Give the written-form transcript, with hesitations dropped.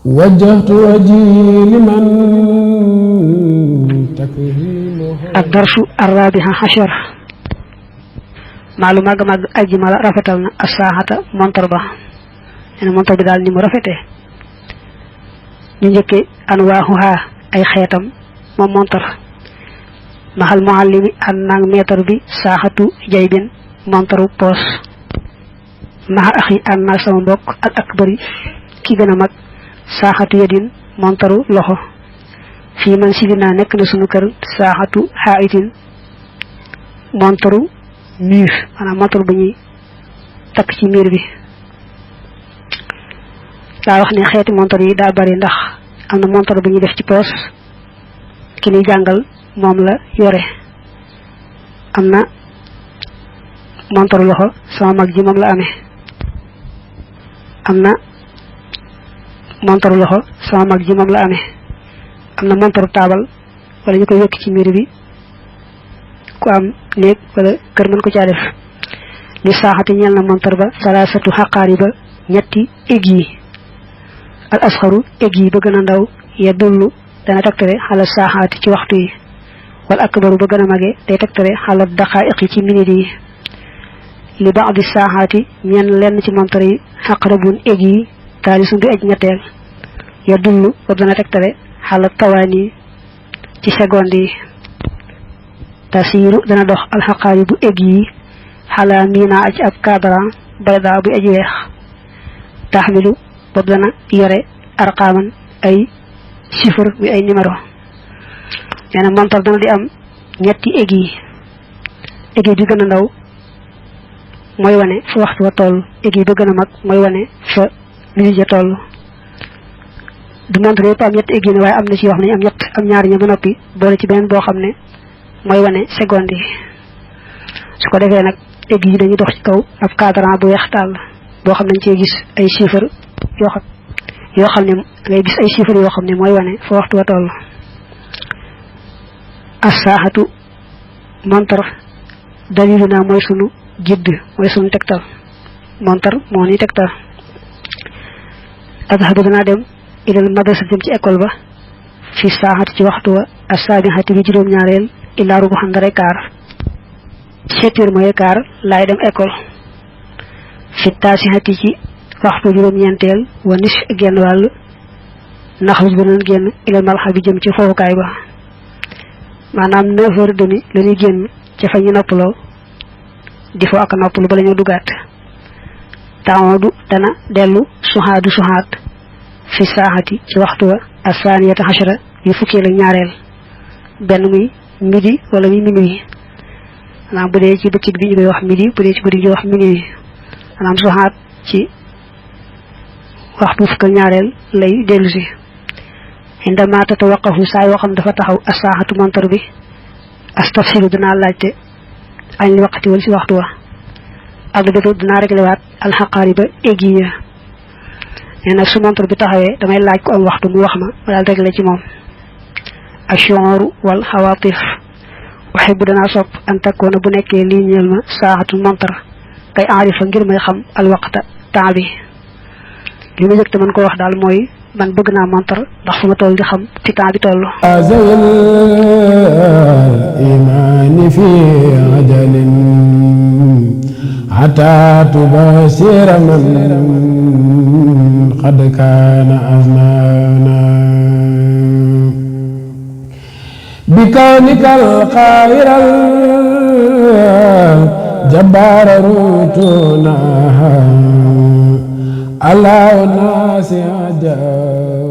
وجهت وجهي لمن تكريمه. الدرس الرابع عشر. maalu màgg màgg aji ma la rafetal na asaaxata montar ba nee na montar bi daal ni mu rafetee ñu njëkke anwaaxuha ay xeetam moom montar maxal muallimi an naag meetar bi saaxatu jaybin montaru poos maxa axi an naag sama mbokk al akbari ki gën a mag saaxatu yadin montaru loxo fii man silina nekk na sunu kër saaxatu xaayitin montaru miir maanaam montar bu ñuy takk ci miir bi daa wax ne xeeti montar yi daa bari ndax am na montar bu ñuy def ci poos ki ñuy jàngal moom la yore am na montaru loxo sama mag ji moom la amee am na montaru loxo sama mag ji moom la amee am na montaru taabal wala ñu koy wekk ci miir bi ku am néeg wala kër mën ko caa def li saaxati ñeel na montar ba salaasatu xaqaari ba ñetti égg yi al asxaru égg yi ba gën a ndaw ya dullu dana tegtale xala saaxaati ci waxtu yi wal akbaru ba gën a mage day tegtale xala daqaa'iq yi ci minit yi li ba'di saaxaati ñeen lenn ci montar yi xaqrabun égg yi taalisu bi aj ñetteel ya dullu ba dana tegtale xala tawaani ci seconde yi tasiiru dana dox alxaqaari bu égg yi xalaa miina aj ab cadran bayda bu aj weex taxmilu boobu dana yore arqaaman ay chiffre bi ay numéro nee na montar dana di am ñetti égg yi égg yi bi gën a ndaw mooy wane fa waxtu wa toll égg yi ba gën a mag mooy wane fa minute ja toll du montar yëpp am ñetti égg yi ne waaye am na ci yoo xam ne am ñett am ñaari ña ba noppi boole ci beneen boo xam ne mooy wane seconde yi su ko defee nag égg yi dañuy dox ci kaw ab cadran bu weex tàll boo xam ne dañ cee gis ay chiffres yoo xam ne ngay gis ay chiffres yoo xam ne mooy wane fa waxtu wa toll as-saaxatu montar dalilu naa mooy sunu gidd mooy sunu tegtal montar moo ni tegtal adhabu danaa dem ilal madrasa jëm ci école ba fi saaxati ci waxtu wa as-saabihati bi juróom-ñaareel illaa rubu xandare kaar 7 heures mooy kaar laay dem école fi taasihati ci waxtu juróom-ñeenteel wa nis genn wàll naxruj ba noon génn ilal malxa bi jëm ci fowukaay ba maanaam 9 heures demi la ñuy génn ca fa ñu noppaloo di fo ak noppalu ba la ñoo dugaat taawadu dana dellu suxaadu suxaat fi saaxati ci waxtu wa asaaniyata xashara yu fukkee la ñaareel benn muy midi wala muy minuit maanaam bu dee ci bëccëg bi ñu koy wax midi bu dee ci guddi gi wax minuit maanaam soxaat ci waxtu fukk ñaareel lay dellu si indama tatawaqafu saa yoo xam dafa taxaw asaaxatu montar bi astafsiru dinaa laajte añ li waqti wala si waxtu wa ak lu dootu dinaa réglé waat alxaqaari ba égg yi nee nag su montar bi taxawee damay laaj ko am waxtu mu wax ma ma daal réglé ci moom ashuuru wal xawaatif uhibbu danaa sopp an takkoona bu nekkee lii ñeel ma saaxatu montar kay aarifa ngir may xam alwaqta temps bi li ma jëkk te mën ko wax daal mooy man bëgg naa montar ndax fu ma toll di xam fi temps bi toll azal imaani fi ajalin hatta tubasira man qad kaana azmana بكونك القاهر الجبار روتنا على الناس عجاب